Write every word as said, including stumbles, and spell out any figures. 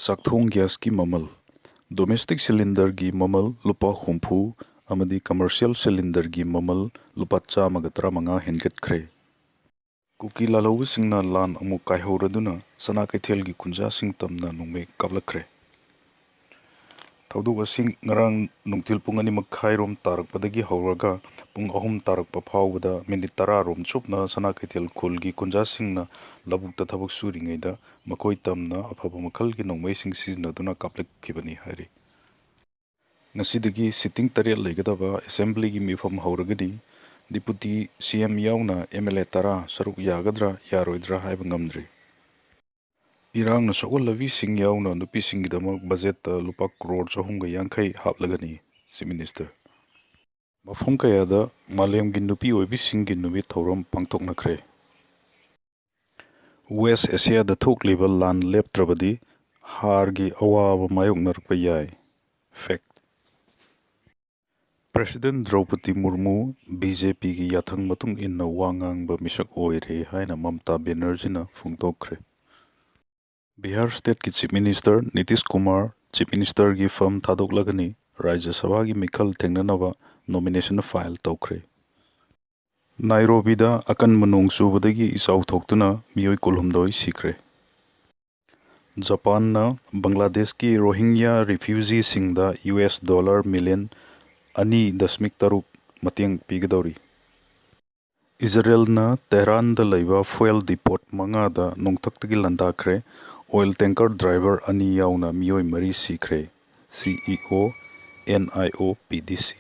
ꯆꯥꯛꯊꯣꯡ ꯒ꯭ꯌꯥꯁꯀꯤ ꯃꯃꯜ, ꯗꯣꯃꯦꯁꯇꯤꯛ ꯁꯤꯂꯤꯟꯗꯔꯒꯤ ꯃꯃꯜ ꯂꯨꯄꯥ ꯍꯨꯝꯐꯨ ꯑꯃꯗꯤ ꯀꯃꯔꯁꯤꯌꯦꯜ ꯁꯤꯂꯤꯟꯗꯔꯒꯤ ꯃꯃꯜ ꯂꯨꯄꯥ ꯆꯥꯝꯃꯒ ꯇꯔꯥꯃꯉꯥ ꯍꯦꯟꯒꯠꯈ꯭ꯔꯦ꯫ ꯀꯨꯀꯤ ꯂꯥꯜꯍꯧꯕꯁꯤꯡꯅ ꯂꯥꯟ ꯑꯃꯨꯛ ꯀꯥꯏꯍꯧꯔꯗꯨꯅ ꯁꯅꯥ ꯀꯩꯊꯦꯜꯒꯤ ꯀꯨꯟꯖꯥꯁꯤꯡ ꯇꯝꯅ ꯅꯣꯡꯃꯩ ꯀꯥꯞꯂꯛꯈ꯭ꯔꯦ꯫ ꯊꯧꯗꯣꯛ ꯑꯁꯤ ꯉꯔꯥꯡ ꯅꯨꯡꯊꯤꯜ ꯄꯨꯡ ꯑꯅꯤ ꯃꯈꯥꯏꯔꯣꯝ ꯇꯥꯔꯛꯄꯗꯒꯤ ꯍꯧꯔꯒ ꯄꯨꯡ ꯑꯍꯨꯝ ꯇꯥꯔꯛꯄ ꯐꯥꯎꯕꯗ ꯃꯤꯅꯤꯠ ꯇꯔꯥꯔꯣꯝ ꯆꯨꯞꯅ ꯁꯅꯥ ꯀꯩꯊꯦꯜ ꯈꯨꯜꯒꯤ ꯀꯨꯟꯖꯥꯁꯤꯡꯅ ꯂꯧꯕꯨꯛꯇ ꯊꯕꯛ ꯁꯨꯔꯤꯉꯩꯗ ꯃꯈꯣꯏ ꯇꯝꯅ ꯑꯐꯕ ꯃꯈꯜꯒꯤ ꯅꯣꯡꯃꯩꯁꯤꯡ ꯁꯤꯖꯤꯟꯅꯗꯨꯅ ꯀꯥꯞꯂꯛꯈꯤꯕꯅꯤ ꯍꯥꯏꯔꯤ꯫ ꯉꯁꯤꯗꯒꯤ ꯁꯤꯇꯤꯡ ꯇꯔꯦꯠ ꯂꯩꯒꯗꯕ ꯑꯦꯁꯦꯝꯕ꯭ꯂꯤꯒꯤ ꯃꯤꯐꯝ ꯍꯧꯔꯒꯅꯤ꯫ ꯗꯤꯄꯨꯇꯤ ꯁꯤ ꯑꯦꯝ ꯌꯥꯎꯅ ꯑꯦꯝ ꯑꯦꯜ ꯑꯦ ꯇꯔꯥ ꯁꯔꯨꯛ ꯌꯥꯒꯗ꯭ꯔꯥ ꯌꯥꯔꯣꯏꯗ꯭ꯔꯥ ꯍꯥꯏꯕ ꯉꯝꯗ꯭ꯔꯤ꯫ ꯏꯔꯥꯡꯅ ꯁꯣꯛꯍꯜꯂꯕꯤꯁꯤꯡ ꯌꯥꯎꯅ ꯅꯨꯄꯤꯁꯤꯡꯒꯤꯗꯃꯛ ꯕꯖꯦꯠꯇ ꯂꯨꯄꯥ ꯀ꯭ꯔꯣꯔ ꯆꯍꯨꯝꯒ ꯌꯥꯡꯈꯩ ꯍꯥꯞꯂꯒꯅꯤ, ꯆꯤꯐ ꯃꯤꯅꯤꯁꯇꯔ꯫ ꯃꯐꯝ ꯀꯌꯥꯗ ꯃꯥꯂꯦꯝꯒꯤ ꯅꯨꯄꯤ ꯑꯣꯏꯕꯤꯁꯤꯡꯒꯤ ꯅꯨꯃꯤꯠ ꯊꯧꯔꯝ ꯄꯥꯡꯊꯣꯛꯅꯈ꯭ꯔꯦ꯫ ꯋꯦꯁ ꯑꯦꯁꯤꯌꯥꯗ ꯊꯣꯛꯂꯤꯕ ꯂꯥꯟ ꯂꯦꯞꯇ꯭ꯔꯕꯗꯤ ꯍꯥꯔꯒꯤ ꯑꯋꯥꯕ ꯃꯥꯌꯣꯛꯅꯔꯛꯄ ꯌꯥꯏ꯫ ꯐꯦꯛ꯫ ꯄ꯭ꯔꯦꯁꯤꯗꯦꯟ ꯗ꯭ꯔꯧꯄꯗꯤ ꯃꯨꯔꯃꯨ ꯕꯤ ꯖꯦ ꯄꯤꯒꯤ ꯌꯥꯊꯪ ꯃꯇꯨꯡ ꯏꯟꯅ ꯋꯥ ꯉꯥꯡꯕ ꯃꯤꯁꯛ ꯑꯣꯏꯔꯦ ꯍꯥꯏꯅ ꯃꯝꯇꯥ ꯕꯦꯅꯔꯖꯤꯅ ꯐꯣꯡꯗꯣꯛꯈ꯭ꯔꯦ꯫ ꯕꯤꯍꯥꯔ ꯁ꯭ꯇꯦꯠꯀꯤ chief minister Nitish Kumar chief ꯃꯤꯅꯤꯁꯇꯔꯒꯤ ꯐꯝ ꯊꯥꯗꯣꯛꯂꯒꯅꯤ꯫ ꯔꯥꯖ꯭ꯌ ꯁꯚꯥꯒꯤ ꯃꯤꯈꯜ ꯊꯦꯡꯅꯅꯕ ꯅꯣꯃꯤꯅꯦꯁꯟ ꯐꯥꯏꯜ ꯇꯧꯈ꯭ꯔꯦ꯫ ꯅꯥꯏꯔꯣꯕꯤꯗ ꯑꯀꯟꯕ ꯅꯣꯡ ꯆꯨꯕꯗꯒꯤ ꯏꯆꯥꯎ ꯊꯣꯛꯇꯨꯅ ꯃꯤꯑꯣꯏ ꯀꯨꯟꯍꯨꯝꯗꯣꯏ ꯁꯤꯈ꯭ꯔꯦ꯫ ꯖꯄꯥꯟꯅ ꯕꯪꯒ꯭ꯂꯥꯗꯦꯁꯀꯤ ꯔꯣꯍꯤꯡꯒ꯭ꯌꯥ ꯔꯤꯐ꯭ꯌꯨꯖꯤꯁꯤꯡꯗ ꯌꯨ ꯑꯦꯁ ꯗꯣꯂꯔ ꯃꯤꯂꯤꯌꯟ ꯑꯅꯤ ꯗꯁꯃꯤꯛ ꯇꯔꯨꯛ ꯃꯇꯦꯡ ꯄꯤꯒꯗꯧꯔꯤ꯫ ꯏꯖꯔꯦꯜꯅ ꯇꯦꯍꯔꯥꯟꯗ ꯂꯩꯕ ꯐ꯭ꯌꯨꯑꯦꯜ ꯗꯤꯄꯣꯠ ꯃꯉꯥꯗ ꯅꯣꯡꯊꯛꯇꯒꯤ ꯂꯥꯟꯗꯥꯈ꯭ꯔꯦ꯫ ꯑꯣꯏꯜ ꯇꯦꯡꯀꯔ ꯗ꯭ꯔꯥꯏꯚꯔ ꯑꯅꯤ ꯌꯥꯎꯅ ꯃꯤꯑꯣꯏ ꯃꯔꯤ ꯁꯤꯈ꯭ꯔꯦ꯫ ꯁꯤ ꯏ ꯑꯣ, ꯑꯦꯟ ꯑꯥꯏ ꯑꯣ, ꯄꯤ ꯗꯤ ꯁꯤ꯫